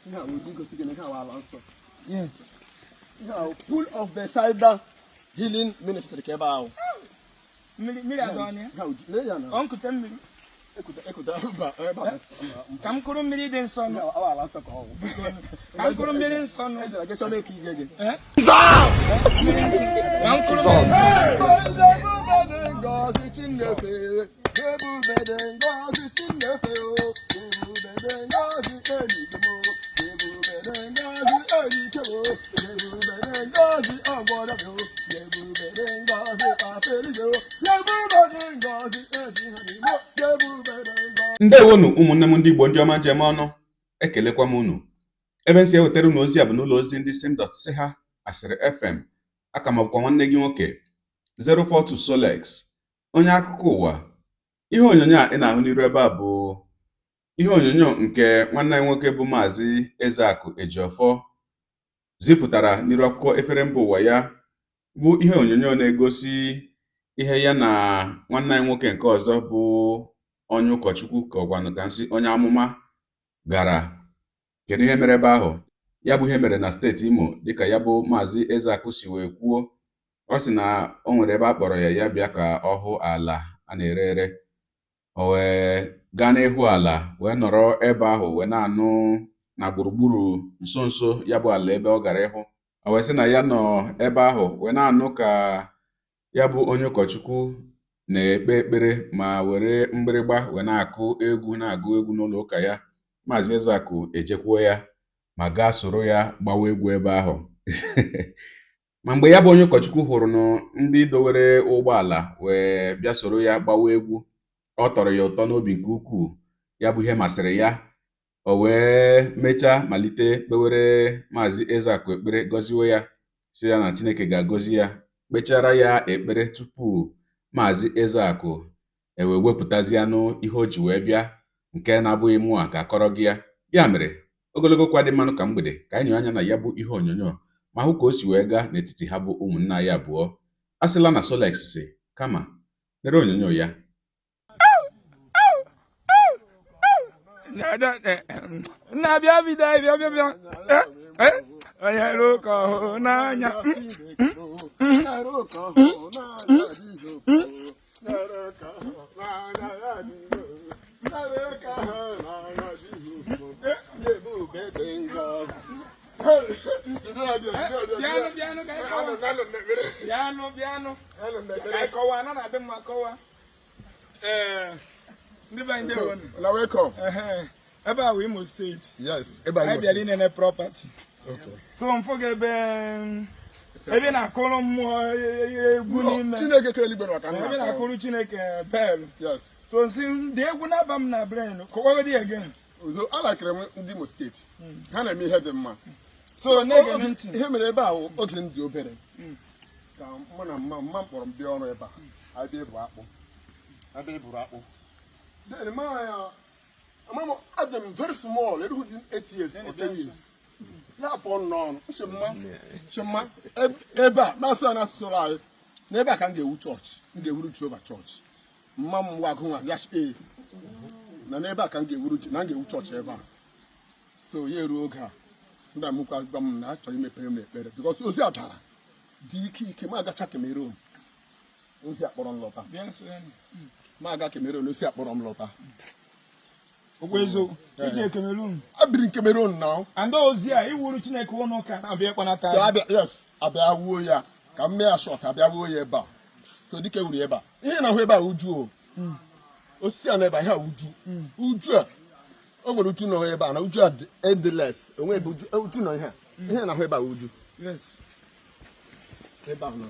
Ihe a wụ igosi gị na ihe a wụ ala nsọ. Yes. Ihe a wụ Pool of Bethesda Healing Ministry ka ebe ahụ. Mmiri mmiri adọ ya. Ihe a wụ lee ya na. Ọ nkute mmiri. Ekuta ekuta mba ebe a. Ka m kụrụ mmiri dị nsọ Ihe nụ. a wụ ala nsọ ka ọ wụ. Ka m kụrụ mmiri nsọ nụ. Ezra gị chọrọ eke ihe gị. Eh? Ka m kụrụ mmiri nsọ. Ebube dị ngọzi Chineke, ebube dị ngọzi Chineke o, ebube dị ngọzi eluigwe m o, ebube dị ngọzi erike m o, ebube dị ngọzi ọgwọrọ m o, ebube dị ngọzi papa eluigwe o, ebube dị ngọzi ezi ha n'ime o, ebube dị ngọzi. Ndewonu, ụmụnne m ndị Igbo, ndị ọma njem ọnụ. Ekelekwa m unu. Ebe m si ewetara unu ozi a bụ n'ụlọ ozi ndị sim dot si ha Asịrị FM. Aka m bụkwa nwanne gị nwoke 042 Solex, onye akụkọ ụwa. Ihe onyonyo a ị na-ahụ n'iru ebe a bụ ihe onyonyo nke nwanne anyị nwoke bụ Maazị Ezeakụ Ejiofor zipụtara n'iru akwụkwọ efere mba ụwa ya, bụ ihe onyonyo na-egosi ihe ya na nwanne anyị nwoke nke ọzọ bụ onye ụkọchukwu, ka ọkwanụ ka nsị onye amụma gara. Kedu ihe mere ebe ahụ? Ya bụ ihe mere na steeti Imo. Dịka ya bụ Maazị Ezeakụ si wee kwuo, ọ sị na o nwere ebe a kpọrọ ya, ya bịa ka ọ hụ ala a na-ere ere. O wee gaa n'ihu ala wee nọrọ ebe ahụ wee na-anụ na gburugburu nso nso ya bụ ala ebe ọ gara ịhụ. O wee sị na ya nọ ebe ahụ wee na-anụ ka ya bụ onye ụkọchukwu na-ekpe ekpere ma were mgbịrịgba wee na-akụ egwu, na-agụ egwu n'ụlọ ụka ya. Maazị Ezeakụ ejekwuo ya ma gaa soro ya gbawa egwu ebe ahụ. Ma mgbe ya bụ onye ụkọchukwu hụrụ nụ ndị dowere ụgbọala wee bịa soro ya gbawa egwu, ọ tọrọ ya ụtọ n'obi nke ukwuu. Ya bụ ihe masịrị ya. O wee mechaa malite kpewere Maazị Ezeakụ ekpere, gọziwe ya, sị ya na Chineke ga-agọzi ya. Kpechara ya ekpere tupu Maazị Ezeakụ ewee wepụtazianụ ihe o ji wee bịa, nke na-abụghị mụa ga-akọrọ gị ya. Ya mere, ogologo okwu adị mmanụ ka mgbede. Ka anyị nyoo anya na ya bụ ihe onyonyo ma hụ ka o si wee gaa n'etiti ha bụ ụmụnna anyị abụọ. A sịla na Solex si, kama lere onyonyo ya. Nna, bịa, bido, bịa, bịa, bịa. Onye ruo ka ọhụụ n'anya. Bịanụ, bịanụ ka anyị kọwaa. Bịanụ, bịanụ ka anyị kọwaa na na-adị mma kọwaa. Ee, ndị be anyị, ndewonu. Na welcome. Ehe, ebe a wụ Imo Steeti. Yes, ebe anyị anyị bịara inene property. Okay. So mfụ gị ebe ị na-akụrụ mmụọ egwu n'ime. Chineke kere eluigwe maka ebe ị nna. Na-akụrụ Chineke bell. Yes. So nsi dị egwu na-aba m na brain, kọwagodi again. Uzo, alakịrị m ndị Imo Steeti. Ha na-eme ihe dị mma. So na-ege m ntị. Ihe mere ebe a wụ oge m dị obere. Ka mụ na mma m kpọrọ m bịa ọrụ ebe a. Abịa ịbụ akpụ. Abịa ịbụrụ akpụ. Then ma ya, ama m adị m very small, erughị dị 8 years or 10 years. Ya pụọ n'ọrụ, nshi mma, nshi mma, ebe a, na-asụ ya n'asụsụ anyị, n'ebe a ka m ga-ewu chọọchị, m ga-ewuru Jehova chọọchị. Mma m nwa agụ nwa ya sị, ee, na n'ebe a ka m ga-ewuru, na m ga-ewu chọọchị ebe a. So ya eruo oge a, ndị amụkwa gwa m na a chọrọ imepere m ekpere because ozi a dara dị ike ike. M agacha Cameroon, ozi a kpọrọ m lọta. Bịa nso ya. M aga Cameroon, ozi a kpọrọ m lọta. Okwu eziokwu, ije Cameroon? Abiri m Cameroon na and ozi a iwuru Chineke ụlọ ụka na-abịa ịkpọnata so anyị. Abịa, yes, abịa wuo ya ka m mee ya short. Abịa wuo ya ebe a. So dịka ewuru ya ebe a, ihe na-ahụ ebe a, uju o osisi a nọ ebe a, ihe a uju, uju a, o nwere uju nọ ebe a na uju a dị endless. Onwe ebe uju, uju nọ. Ihe a, ihe na-ahụ ebe a, uju. Ebe a nọ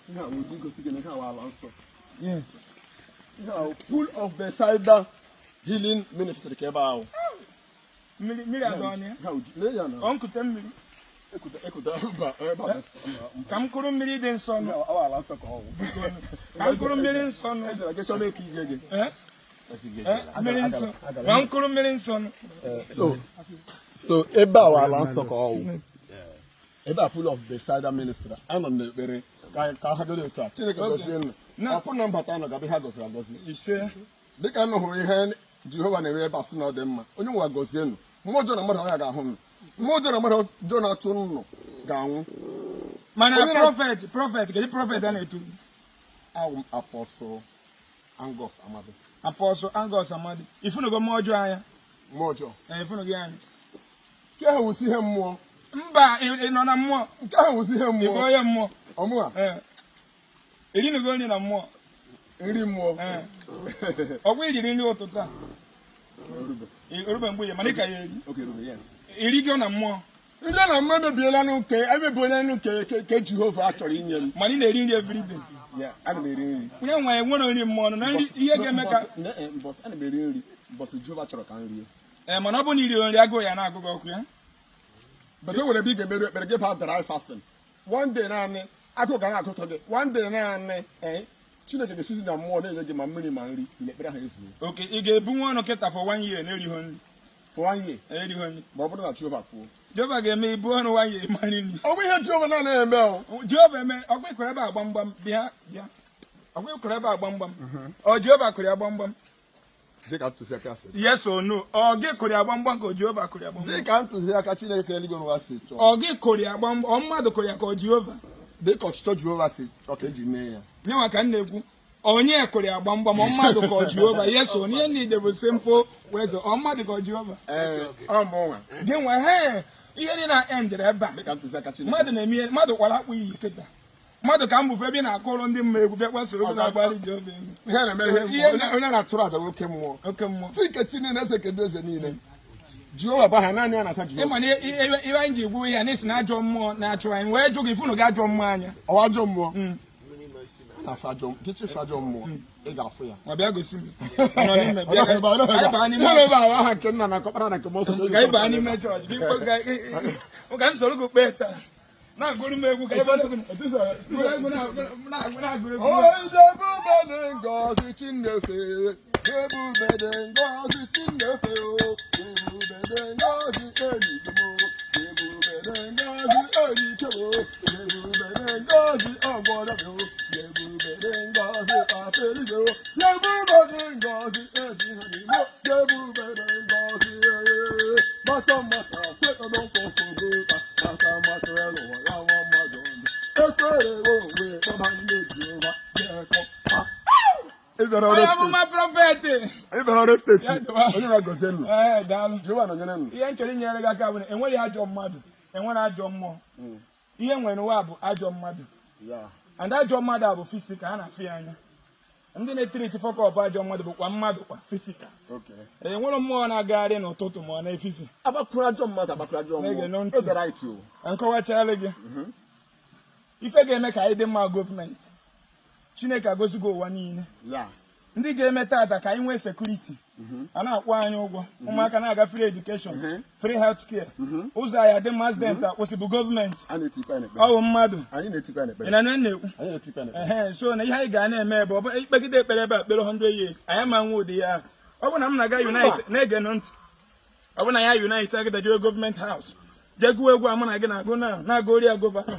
ihe a uju gosi gị na ihe a wụ ala nsọ. Ihe a wụ Pool of Bethesda Healing Ministry ka ebe ahụ. Mmiri mmiri adọ ya. Ihe a uju lee ya na. Ọ nkute mmiri. Ekuta ekuta mba ebe a. Ka m kụrụ mmiri dị nsọ nụ. Ihe a wụ ala nsọ ka ọ wụ. Ka m kụrụ mmiri nsọ nụ. Ezra gị chọrọ eke ihe gị. Eh? Eh, mmiri nsọ, ma m kụrụ mmiri nsọ nụ. So ebe a wụ ala nsọ ka ọ wụ. Ebe a, Pool of Bethesda Ministry, anọ m n'ekpere ka ha godo otu a. Chineke gọzie nnu. Ọkwụ na mbata nọ gabe ha gọziri agọzi. Ise. Dịka nụ hụrụ ihe Jehova na-eme ebe a, sị na ọ dị mma. Onye nwa gọzie nụ. Mmụọ ọjọọ na mmadụ ahụ ya ga-ahụ m. Mmụọ ọjọọ na mmadụ ọjọọ na-achụ nnụ ga-anwụ. Mana Onye na- prophet, prophet, kedu prophet a na-etu? Awụ m Apostle Angus Amadi. Apostle Angus Amadi, ifunugo mmụọ ọjọọ anya? Mmụọ ọjọọ? Ee, ifunugo ya anya. Nke ahụ wụsị ihe mmụọ. Mba, ị nọ na mmụọ. Nke ahụ wụsị ihe Ị bụ mmụọ. onye mmụọ. Ọmụa. Ee, erinugo nri na mmụọ? Nri mmụọ? Ee, ọgwụ iriri nri ụtụtụ a? Orube. Orube mgbe ihe mana ị ka ya eri. Okay, orube, yes. Irigo na mmụọ? Ndị na mmụọ emebiela n'uke, emebiela n'uke ke Jehova chọrọ inye m. Mana ị na-eri nri everyday? Yeah, ana m eri nri. Onye nwe enwere nri mmụọ nọ na nri ihe ga-eme ka Mbọsị ana m eri nri, mbọsị Jehova chọrọ ka m rie. Ee, mana ọ bụrụ na iri nri, agụụ ya na-agụ gị ọkụ ya. But e nwere ebe ị ga-emeru ekpere gị baa dry fasting one day, naanị agụụ ga na-agụtọ gị one day naanị. Ee, Chineke ga-esizi na mmụọ na-enye gị ma mmiri ma nri ile ekpere ahụ ezuo. Okay, ị ga-ebu nwa ọnụ kịta for one year na-erighị nri? For one year? Erighị nri. Ma ọ bụrụ na Jehova kwuo. Jehova ga-eme ibu ọnụ one year ma nri nri. Ọ bụ ihe Jehova na-anaghị eme o. Jehova eme ọkwa ịkụrụ ebe a gbamgbam. Bịa, bịa, ọkwa ịkụrụ ebe a gbamgbam. Ọ Jehova kụrụ ya gbamgbam? Dịka ntụziaka si. Yes or no, ọ gị kụrụ ya gbamgbam ka ọ Jehova kụrụ ya gbamgbam? Dịka ntụziaka Chineke kere eluigwe n'ụwa si chọọ. Ọ gị kụrụ ya gbamgbam, ọ mmadụ kụrụ ya ka ọ Jehova? Dịka ọchịchọ Jehova si chọọ ka eji mee ya. Nyenwa ka m na-ekwu, onye kụrụ ya gbamgbam, ọ mmadụ ka ọ Jehova? Yes or no, ihe niile bụ simple words. Ọ mmadụ ka ọ Jehova? Ee, ọ mụnwa. Gị nwe he ihe niile na endere ebe a. Dịka ntụziaka Chineke. Mmadụ na-eme ihe mmadụ kwara akpụ iyi kịta, mmadụ ka m bụfe ebe ị na-akụrụ ndị mma egwu, bịakwa soro gị na-agbali Jehova egwu. Ihe na-eme ihe mmụọ. Onye na-achụrụ aja nwoke mmụọ. Oke mmụọ. Chi nke chi niile, eze kedu eze niile, Jehova bụ aha naanị ya na-asa Jehova. Ịma na ihe anyị ji gwu ihe na isi na ajọ mmụọ na-achụ anyị, wee jụ gị, funu gị ajọ mmụọ anya? Ọwa ajọ mmụọ a na-afụ ajọ gị, chefu ajọ mmụọ, ị ga-afụ ya. Ma bịa gosi m. Nọ n'ime, bịa ka anyị baa n'ime. Ihe ebe ahụ, aha nke nna na nke ọkpara na nke mmụọ nsọ. Ka anyị baa n'ime chọọchị gị ka m soro gị kpee taa, na-agụrụ m egwu ka ebe gụrụ egwu na-agụrụ egwu. Ebube dị ngọzi Chinefe, ebube dị ngọzi Chinefe o, ebube dị ngọzi enyi m o, ebube dị ngọzi enyi o, ebube dị ngọzi ọgwọrọ m o, ebube dị ngọzi papeligo, ebube dị ngọzi ezi ha n'imo, ebube dị ngọzi mata mata kweta n'ọkpọkọgo mata mata ụwa ya nwa mmadụ ndụ ekwere onwe kpọba ndị Jehova jekọ. Onye amụma, prophet. Ị bịara ọrụ steeti. Ya dịwa. Onye ga-agọzie nnu. Ee, daalụ. Jehova nọnyere nnu. Ihe m chọrọ inyere gị aka bụ na enweghị ajọ mmadụ, enwere ajọ mmụọ. Ihe nwere n'ụwa bụ ajọ mmadụ. And ajọ mmadụ a bụ physical, a na-afụ ya anya. Ndị na-etiriti fuck up ajọ mmadụ bụkwa mmadụ kwa physical. Enwere mmụọ na-agagharị n'ụtụtụ ma ọ na-efife. Agbakụrụ ajọ mmadụ, agbakụrụ ajọ Na-ege mmụọ. ntị. Oge right o. Nkọwachala gị ife ga-eme ka anyị dị mma. Gọọmenti Chineke agọzigo ụwa niile. Ndị ga-eme tata ka anyị nwee security, a na-akwụ anyị ụgwọ, ụmụaka na-aga free education, free health care, ụzọ anyị adị mma, accident akwụsị, bụ gọọmenti. A na-etikwa ya n'ekpere. Ọ bụ mmadụ. Anyị na-etikwa ya Ị n'ekpere. na-anụ ihe m na-ekwu? Anyị na-etikwa ya n'ekpere. Ehe, so na ihe anyị ga na-eme bụ ọ bụ ikpegide ekpere ebe a, kpere 100 years, anyị ama nwe ụdị ya. Ọ bụ na m na-aga unite, na-ege nụ ntị, ọ bụ na ya unite agịda jee government house, jee gụọ egwu a mụ na gị na-agụ na na-agụ ori ya governor,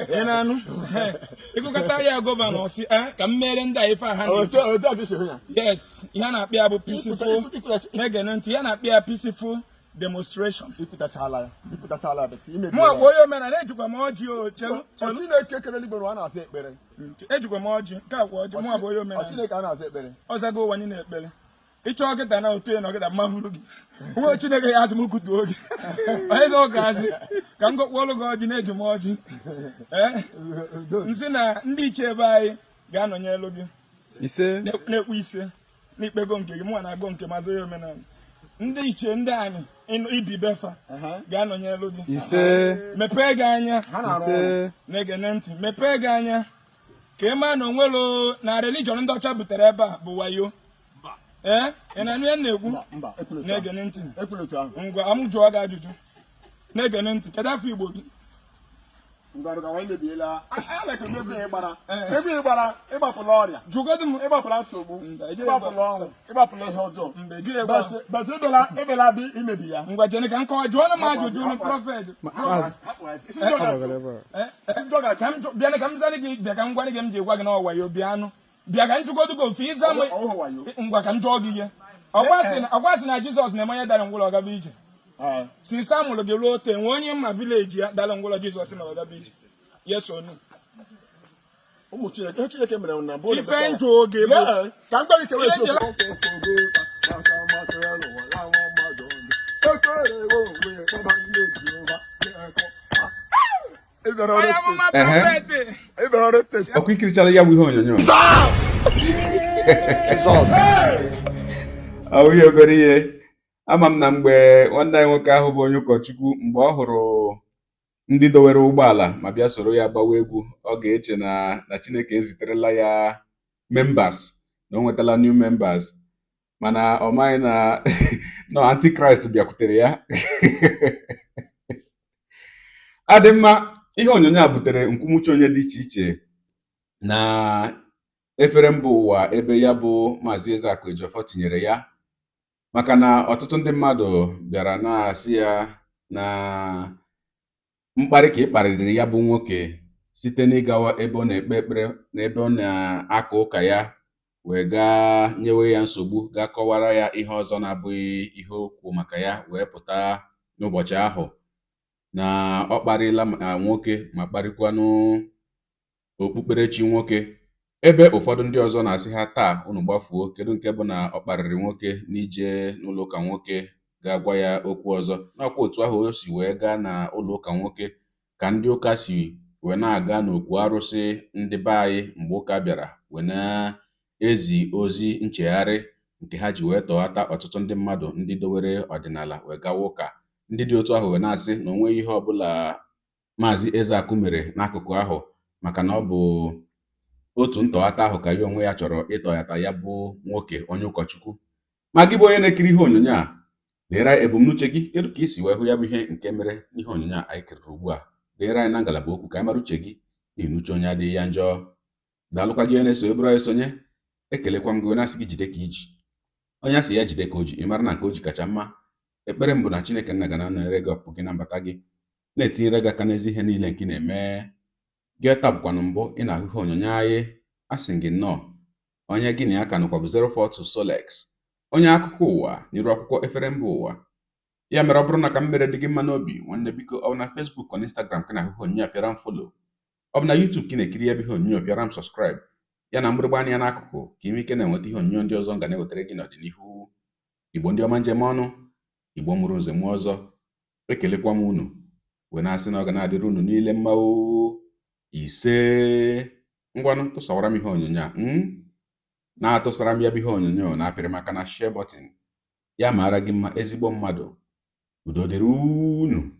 ị na-anụ? Ehe. Ịgụkọta ya governor, si ka m mere ndị a ife a ha na-ekwu. Otu a ka esi hụ ya. Yes, ihe a na-akpị ya bụ peaceful. Na-ege ntị, ihe a na-akpị ya peaceful demonstration. Ikwutachala ya, ikwutachala ya, but imebi. Mụ bụ onye omenala, ejikwa m ọjị o, chelu chelu. Chineke kere eluigwe n'ụwa a na-asa ekpere. Ejikwa m ọjị, nke a kwa ọjị. Mụ bụ onye omenala. Chineke a na-asa ekpere. Ọzago ụwa niile ekpere. Ịchọọ kịta na otu ya nọgịda mmafuru gị nwa Chineke ya asị m kutuo gị onye gị ọka asị ka m gọkpuolu gị ọjị. Na-eji m ọjị, ee, nsị na ndị ichie ebe anyị ga-anọnyelu gị. Ise. Na-ekwu ise n'ikpego nke gị, mụnwa na-agụ nke mazụ onye omenala, ndị ichie ndị anyị ibi befa ga-anọnyelu gị. Ise. Mepee gị anya. Ha na-arụ ọrụ. Ise. Na-ege ntị, mepee gị anya ka ị maa na onwelo na religion ndị ọcha butere ebe a bụ wayo. Ee, ị na-anụ ihe m na-ekwu? Mba, mba, ekwula otu Na-ege ahụ. ntị. Ekwula otu ahụ. Ngwa, m jụọ gị ajụjụ. Na-ege ntị, kedu afọ Igbo gị? Ngwanụ, ka anyị mebiela. Like ebe ị gbara. Ebe ị gbara, ịgbapụla ọrịa. Jụgodu m. Ịgbapụla nsogbu. Mba, ejiri Ịgbapụla ọnwụ. Ịgbapụla ihe ọjọọ. Mgbe ejiri egbe ahụ. But ịbịala bi imebi ya. Ngwa, jene ka m kọwa, jụọ m ajụjụ nụ, prophet. Maazị, agbagara ebe a. Ka m bịa ka m zara gị, bịa ka m gwa gị m ji gwa gị na ọ wayo. Bịa anụ, bịa ka m jụgodu gị ofe ịza m. Ọwụghị wayo. Ngwa, ka m jụọ gị ihe. Ọgwa sị na Jizọs na-eme onye dara ngwụrọ ọgaba ije. Since a mụrụ gị ruo ote, nwee onye mma village ya dara ngwụrọ Jizọs mere ọgaba ije? Yes or no? Ụmụ Chineke, ihe Chineke mere na mbụ. Ife njụ oge bụ Lee, ka m gbara ikewe Ihe eziokwu. Onye amụma, Ehe. prophet. Ọkwa ikirichala ya bụ ihe onyonyo? Ọ bụghị obere ihe. Ama m na mgbe nwanne anyị nwoke ahụ bụ onye ụkọchukwu, mgbe ọ hụrụ ndị dowere ụgbọala ma bịa soro ya gbawa egwu, ọ ga-eche na Chineke eziterela ya members, na o nwetala new members, mana ọ maghị na no antichrist bịakwutere ya. Adị mma, ihe onyonyo a butere nkwumuche onye dị iche iche na efere mba ụwa ebe ya bụ Maazị Ezeakụ Ejiofor tinyere ya, maka na ọtụtụ ndị mmadụ bịara na-asị ya na mkparị ka ị kparịrị ya bụ nwoke site n'ịgawa ebe ọ na-ekpe ekpere na ebe ọ na-aka ụka ya wee gaa nyewe ya nsogbu, gaa kọwara ya ihe ọzọ na-abụghị ihe okwu maka ya wee pụta n'ụbọchị ahụ, na ọ kparịla ma nwoke ma kparịkwanụ okpukperechi nwoke, ebe ụfọdụ ndị ọzọ na-asị ha taa unu gbafuo, kedu nke bụ na ọ kparịrị nwoke n'ije n'ụlọ ụka nwoke ga-agwa ya okwu ọzọ? N'ọkwa otu ahụ o si wee gaa na ụlọ ụka nwoke ka ndị ụka si wee na-aga n'okwu arụsị ndị be anyị mgbe ụka bịara wee na-ezi ozi nchegharị nke ha ji wee tọghata ọtụtụ ndị mmadụ ndị dowere ọdịnala wee gawa ụka. Ndị dị otu ahụ wee na-asị na o nweghị ihe ọbụla Maazị Ezeakụ mere n'akụkụ ahụ, maka na ọ bụ otu ntọghata ahụ ka ya onwe ya chọrọ ịtọghata ya bụ nwoke onye ụkọchukwu. Ma gị bụ onye na-ekiri ihe onyonyo a, deere anyị ebumnuche gị. Kedu ka i si wee hụ ya bụ ihe nke mere n'ihe onyonyo a anyị kiriri ugbu a? Deere anyị na ngalaba okwu ka anyị mara uche gị, n'ihi na uche onye adịghị ya njọ. Daalụkwa gị onye na-eso eburu anyị sonye. Ekelekwa m gị, onye asị gị jide ka iji, onye asị ya jide ka o ji, ị mara na nke o ji kacha mma. Ekpere m bụ na Chineke nna ga na-anọnyere gị, ọpụpụ gị na mbata gị, na-etinyere gị aka n'ezi ihe niile nke ị na-eme. Gị taa bụkwanụ mbụ ị na-ahụ ihe onyonyo anyị, asị gị nnọọ. Onye gị na ya ka nọkwa bụ 042 Solex, onye akụkọ ụwa n'iru akwụkwọ efere mba ụwa. Ya mere, ọ bụrụ na ka m mere dị gị mma n'obi, nwanne, biko, ọ bụ na Facebook ọ na Instagram ka na-ahụ ihe onyonyo a, pịara m follow. Ọ bụ na YouTube ka ị na-ekiri ya bụ ihe onyonyo, pịara m subscribe ya na mgbịrịgba anya n'akụkụ, ka ị nwee ike na-enweta ihe onyonyo ndị ọzọ m ga na-ewetara gị n'ọdịnihu. Igbo ndị ọma, njem ọnụ, Igbo mụrụ nze mụọ ọzọ, ekelekwa m unu wee na-asị na ọ ga na-adịrị unu niile mma o. Ise. Ngwanụ, tụsawara m ihe onyonyo a, na-atụsara m ya bụ ihe onyonyo, na-apịrị maka na share button. Ya mara gị mma, ezigbo mmadụ. Udo dịrị unu.